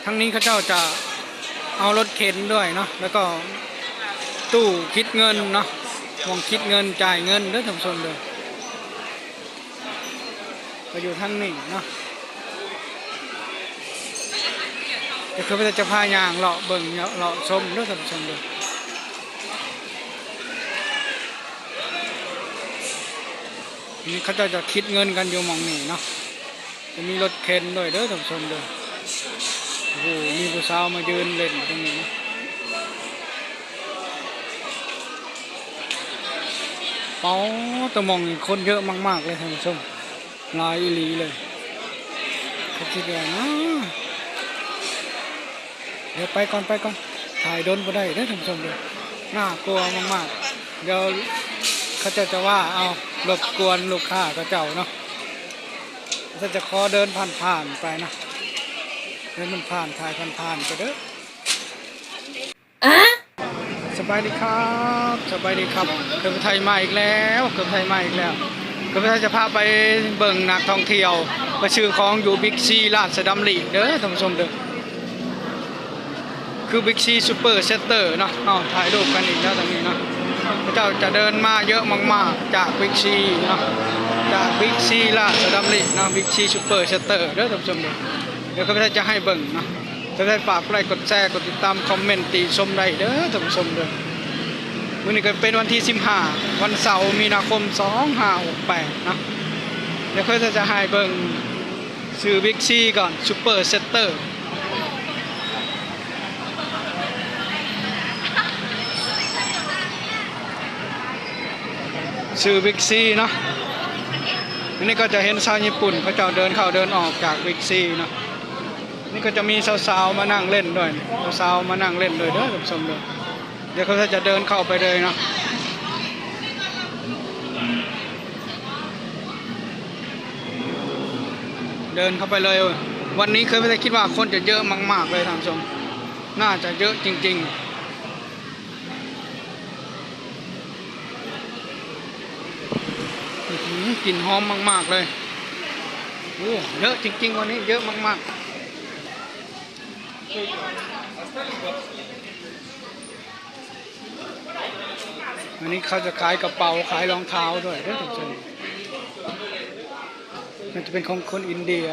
ທາງນີ້ເຂົາເຈົ້າຈະເອົາລົດເຂັນດ້ວຍເນາະ ແລ້ວກໍຕູ້ຄິດເງິນເນາະ ໝ່ອງຄິດເງິນ ຈ່າຍເງິນເດີທ່ານຜູ້ຊົມເດີ. ກໍຢູ່ທາງນີ້ເນາະ ກໍຄືວ່າຈະພາຍ່າງເລາະເບິ່ງເລາະຊົມເດີທ່ານຜູ້ຊົມເດີ. ນີ້ເຂົາເຈົ້າຈະຄິດເງິນກັນຢູ່ໝ່ອງນີ້ເນາະ ຈະມີລົດເຂັນດ້ວຍເດີທ່ານຜູ້ຊົມເດີ. ໂອ້ໂຫ ມີຜູ້ສາວມາຢືນເຫຼັ້ນຢູ່ຕຣົງນີ້ເນາະ. ປາດ ຕະໝ່ອງນີ້ຄົນເຍອະມາກໆເລີຍທ່ານຜູ້ຊົມ ຫຼາຍອີ່ຫຼີເລີຍ. ເຂົາຄິດວ່ານະ ດຽວໄປກ່ອນ ໄປກ່ອນ ຖ່າຍດົນບໍ່ໄດ້ເດີທ່ານຜູ້ຊົມເດີ ໜ້າກົວມາກໆ. ດຽວເຂົາເຈົ້າຈະວ່າເອົາ ລົບກວນລູກຄ້າເຂົາເຈົ້າເນາະ. ເຮົາຈະຂໍເດີນຜ່ານໆໄປເນາະ ເດີນຜ່ານໆ ຖ່າຍຜ່ານໆໄປເດີ. ສະບາຍດີຄັບ ສະບາຍດີຄັບ ເຄີຍໄທມາອີກແລ້ວ ເຄີຍໄທມາອີກແລ້ວ. ເຄີຍໄທຈະພາໄປເບິ່ງນັກທ່ອງທ່ຽວ ໄປຊື້ຂອງຢູ່ບິກຊີລາຊະດຳລິເດີທ່ານຜູ້ຊົມເດີ. ຄືບິກຊີຊຸບເປີເຊັນເຕີເນາະ ເຮົາຖ່າຍຮູບກັນອີກແລ້ວຕອນນີ້ເນາະ. ເຂົາເຈົ້າຈະເດີນມາເຍອະມາກໆ ຈາກບິກຊີເນາະ ຈາກບິກຊີລາຊະດຳລິເນາະ ບິກຊີຊຸບເປີເຊັນເຕີເດີທ່ານຜູ້ຊົມເດີ. ດຽວເຂົາເຈົ້າຈະໃຫ້ເບິ່ງເນາະ. ເຈົ້າໄດ້ຝາກກົດໄລ ກົດແຊ ກົດຕິດຕາມ ຄອມເມັນຕິຊົມໄດ້ເດີທ່ານຜູ້ຊົມເດີ. ມື້ນີ້ກໍເປັນວັນທີສິບຫ້າ ວັນເສົາ ມີນາຄົມ ສອງຫ້າຫົກແປດເນາະ. ດຽວເຂົາເຈົ້າຈະໃຫ້ເບິ່ງ ຊື່ບິກຊີກ່ອນ ຊຸບເປີເຊັນເຕີ ຊື່ບິກຊີເນາະ. ອັນນີ້ກໍຈະເຫັນຊາວຍີ່ປຸ່ນເຂົາເຈົ້າເດີນເຂົ້າເດີນອອກຈາກບິກຊີເນາະ. ນີ້ກໍຈະມີສາວໆມານັ່ງເຫຼັ້ນດ້ວຍ ສາວໆມານັ່ງເຫຼັ້ນດ້ວຍເດີທ່ານຜູ້ຊົມເດີ. ດຽວເຂົາຈະເດີນເຂົ້າໄປເລີຍເນາະ ເດີນເຂົ້າໄປເລີຍ. ວັນນີ້ເຄີຍໄດ້ຄິດວ່າຄົນຈະເຍອະມາກໆເລີຍທ່ານຜູ້ຊົມ ໜ້າຈະເຍອະຈິງໆ. ອື້ຫື ກິ່ນຫອມມາກໆເລີຍ. ໂອ້ ເຍອະຈິງໆ ວັນນີ້ເຍອະມາກໆ. ອັນນີ້ເຂົາຈະຂາຍກະເປົາ ຂາຍລອງເທົ້າດ້ວຍເດີທ່ານຜູ້ຊົມ. ມັນຈະເປັນຂອງຄົນອິນເດຍ.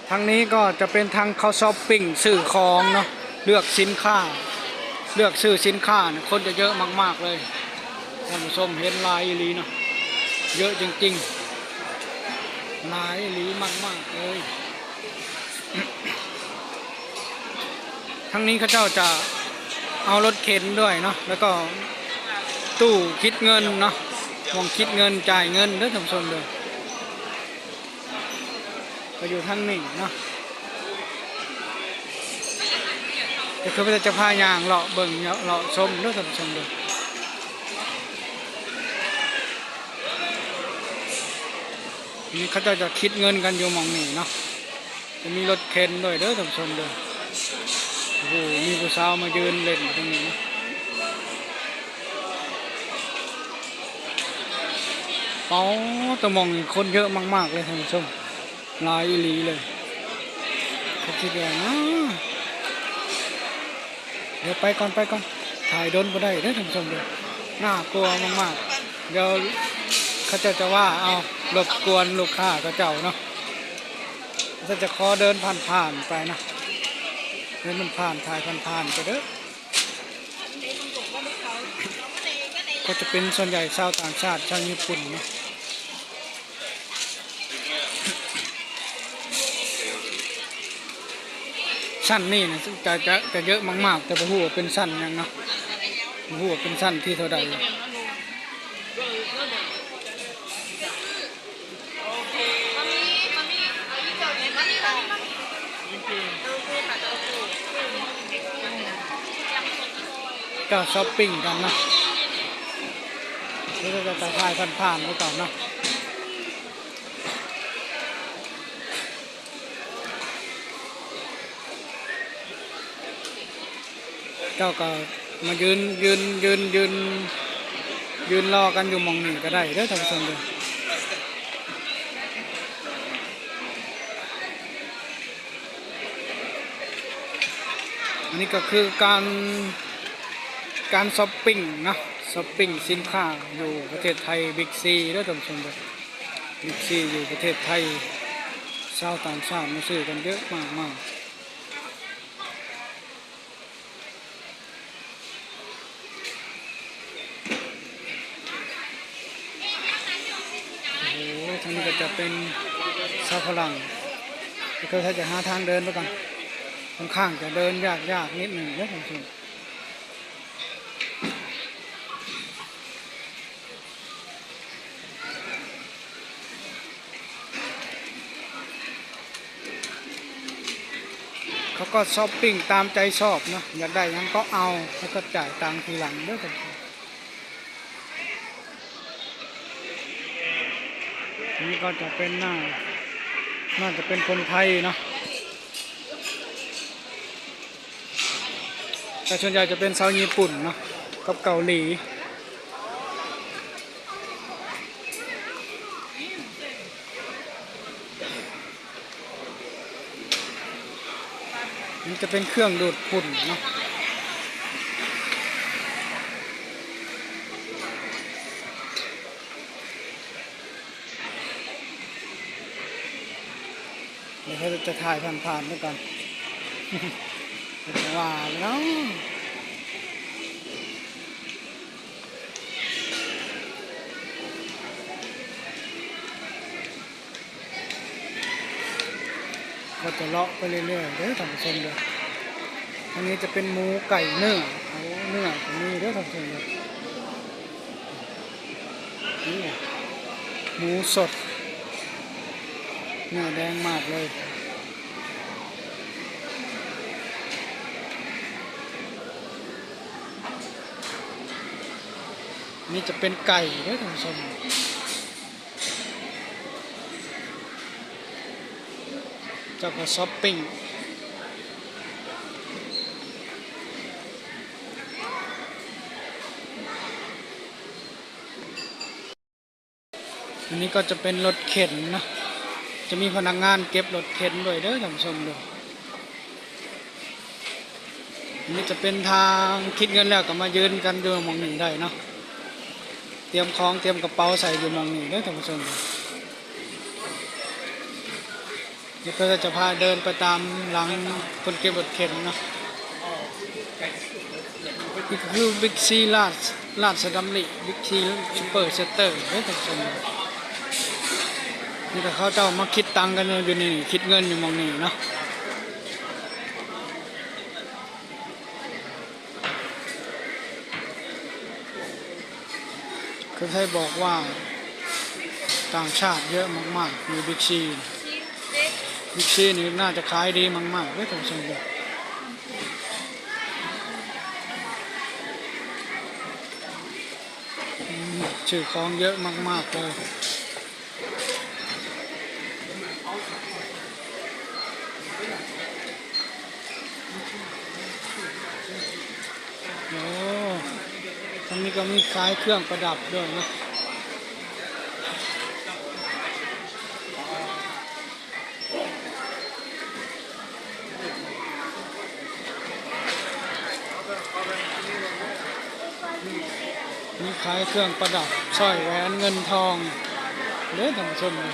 ທາງນີ້ກໍຈະເປັນທາງເຂົ້າຊັອບປິງຊື້ຂອງເນາະ ເລືອກສິນຄ້າ ເລືອກຊື້ສິນຄ້ານີ້ ຄົນຈະເຍອະມາກໆເລີຍ. ທ່ານຜູ້ຊົມເຫັນຫຼາຍອີ່ຫຼີເນາະ ເຍອະຈິງໆ ຫຼາຍອີ່ຫຼີມາກໆເລີຍ. ທາງນີ້ເຂົາເຈົ້າຈະເອົາລົດເຂັນດ້ວຍເນາະ ແລ້ວກໍຕູ້ຄິດເງິນເນາະ ໝ່ອງຄິດເງິນ ຈ່າຍເງິນເດີທ່ານຜູ້ຊົມເດີ. ກໍຢູ່ທາງນີ້ເນາະ ກໍຄືວ່າຈະພາຍ່າງເລາະເບິ່ງເລາະຊົມເດີທ່ານຜູ້ຊົມເດີ. ນີ້ເຂົາເຈົ້າຈະຄິດເງິນກັນຢູ່ໝ່ອງນີ້ເນາະ ຈະມີລົດເຂັນດ້ວຍເດີທ່ານຜູ້ຊົມເດີ. ໂອ້ໂຫ ມີຜູ້ສາວມາຢືນເຫຼັ້ນຢູ່ຕຣົງນີ້ເນາະ. ປາດ ຕະໝ່ອງນີ້ຄົນເຍອະມາກໆເລີຍທ່ານຜູ້ຊົມ ຫຼາຍອີ່ຫຼີເລີຍ. ເຂົາຄິດວ່ານະ ດຽວໄປກ່ອນ ໄປກ່ອນ ຖ່າຍດົນບໍ່ໄດ້ເດີທ່ານຜູ້ຊົມເດີ ໜ້າກົວມາກໆ. ດຽວເຂົາເຈົ້າຈະວ່າເອົາ ລົບກວນລູກຄ້າເຂົາເຈົ້າເນາະ. ເຮົາຈະຂໍເດີນຜ່ານໆໄປເນາະ ເດີນຜ່ານໆ ຖ່າຍຜ່ານໆໄປເດີ. ກໍຈະເປັນສ່ວນໃຫຍ່ຊາວຕ່າງຊາດ ຊາວຍີ່ປຸ່ນເນາະ. ຊັ້ນນີ້ນະ ຈະ ຈະ ຈະເຍອະມາກໆ ແຕ່ບໍ່ຮູ້ວ່າເປັນຊັ້ນຫຍັງເນາະ ບໍ່ຮູ້ວ່າເປັນຊັ້ນທີເທົ່າໃດ. ເຈົ້າຊັອບປິງກັນເນາະ ແລ້ວກໍຈະຖ່າຍຜ່ານໆໄປກ່ອນເນາະ. ເຈົ້າກໍ ມາຢືນ ຢືນ ຢືນ ຢືນ ຢືນລໍກັນຢູ່ໝ່ອງນີ້ກໍໄດ້ເດີທ່ານຜູ້ຊົມເດີ. ອັນນີ້ກໍຄືການ ການຊັອບປິງເນາະ, ຊັອບປິງສິນຄ້າຢູ່ປະເທດໄທ ບິກຊີເດີທ່ານຜູ້ຊົມເດີ. ບິກຊີຢູ່ປະເທດໄທ ຊາວຕ່າງຊາດມາຊື້ກັນເຍອະມາກໆ. ໂອ້ໂຫ ທາງນີ້ກໍຈະເປັນຊາວຝຣັ່ງ ກໍຄືຖ້າຈະຫາທາງເດີນໄປກ່ອນ ຂ້ອນຂ້າງຈະເດີນຍາກໆນິດໜຶ່ງເດີທ່ານຜູ້ຊົມ. ເຂົາກໍຊັອບປິງຕາມໃຈຊອບເນາະ, ຢາກໄດ້ຫຍັງກໍເອົາ ແລ້ວກໍຈ່າຍຕັງທີຫຼັງເດີທ່ານ. ນີ້ກໍຈະເປັນໜ້າ ໜ້າຈະເປັນຄົນໄທເນາະ. ແຕ່ສ່ວນໃຫຍ່ຈະເປັນຊາວຍີ່ປຸ່ນເນາະ ກັບເກົາຫຼີ. ມັນຈະເປັນເຄື່ອງດູດຝຸ່ນເນາະ. ດຽວເຮົາຈະຖ່າຍຜ່ານໆໄປກ່ອນ ເພິ່ນວ່າແລ້ວເນາະ. ກໍຈະເລາະໄປເລື້ອຍໆເດີທ່ານຜູ້ຊົມເດີ. ອັນນີ້ຈະເປັນໝູ ໄກ່ ເນື້ອ ໂອ້ ເນື້ອກໍມີເດີທ່ານຜູ້ຊົມເດີ. ນີ້ ໝູສົດ ເນື້ອແດງມາກເລີຍ. ນີ້ຈະເປັນໄກ່ເດີທ່ານຜູ້ຊົມ. ເຈົ້າກໍຊັອບປິງ. ອັນນີ້ກໍຈະເປັນລົດເຂັນເນາະ, ຈະມີພະນັກງານເກັບລົດເຂັນດ້ວຍເດີທ່ານຜູ້ຊົມເດີ. ອັນນີ້ຈະເປັນທາງຄິດເງິນແລ້ວກໍມາຢືນກັນຢູ່ໝ່ອງນີ້ໄດ້ເນາະ, ຕຽມຂອງຕຽມກະເປົາໃສ່ຢູ່ໝ່ອງນີ້ເດີທ່ານຜູ້ຊົມເດີ. ນີ້ກໍຈະພາເດີນໄປຕາມຫຼັງຄົນເກັບລົດເຂັນເນາະ. ນີ້ກໍຄື ບິກຊີ ລາດ ລາດຊະດຳລິ ບິກຊີ ຊຸບເປີເຊັນເຕີເດ້ທ່ານຜູ້ຊົມ. ນີ້ກໍເຂົາເຈົ້າມາຄິດຕັງກັນຢູ່ນີ້ ຄິດເງິນຢູ່ໝ່ອງນີ້ເນາະ. ຄືໄທບອກວ່າຕ່າງຊາດເຍອະມາກໆຢູ່ ບິກຊີ ບິກຊີນີ້ໜ້າຈະຂາຍດີມາກໆເດ້ທ່ານຜູ້ຊົມເດີ. ອືມ ຊື້ຂອງເຍອະມາກໆເລີຍ. ໂອ້ ທາງນີ້ກໍມີຂາຍເຄື່ອງປະດັບດ້ວຍເນາະ. ມີຂາຍເຄື່ອງປະດັບ ສ້ອຍແຫວນເງິນທອງເດ້ທ່ານຜູ້ຊົມ. ນີ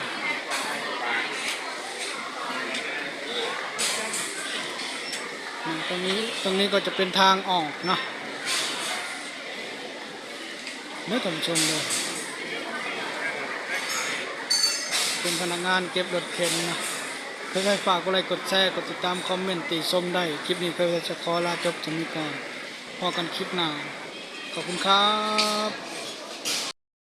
້ ຕົງນີ້ ຕົງນີ້ກໍຈະເປັນທາງອອກເນາະ. ເດີທ່ານຜູ້ຊົມເດີ ເປັນພະນັກງານເກັບລົດເຂັນນະ. ເພື່ອໃຫ້ຝາກກົດໄລ ກົດແຊ ກົດຕິດຕາມ ຄອມເມັນ ຕິຊົມໄດ້. ຄລິບນີ້ຂ້າພະເຈົ້າຈະຂໍລາຈົບສ່ຳນີ້ກ່ອນ. ພໍ້ກັນຄລິບໜ້າ. ຂອບຄຸນຄັບ.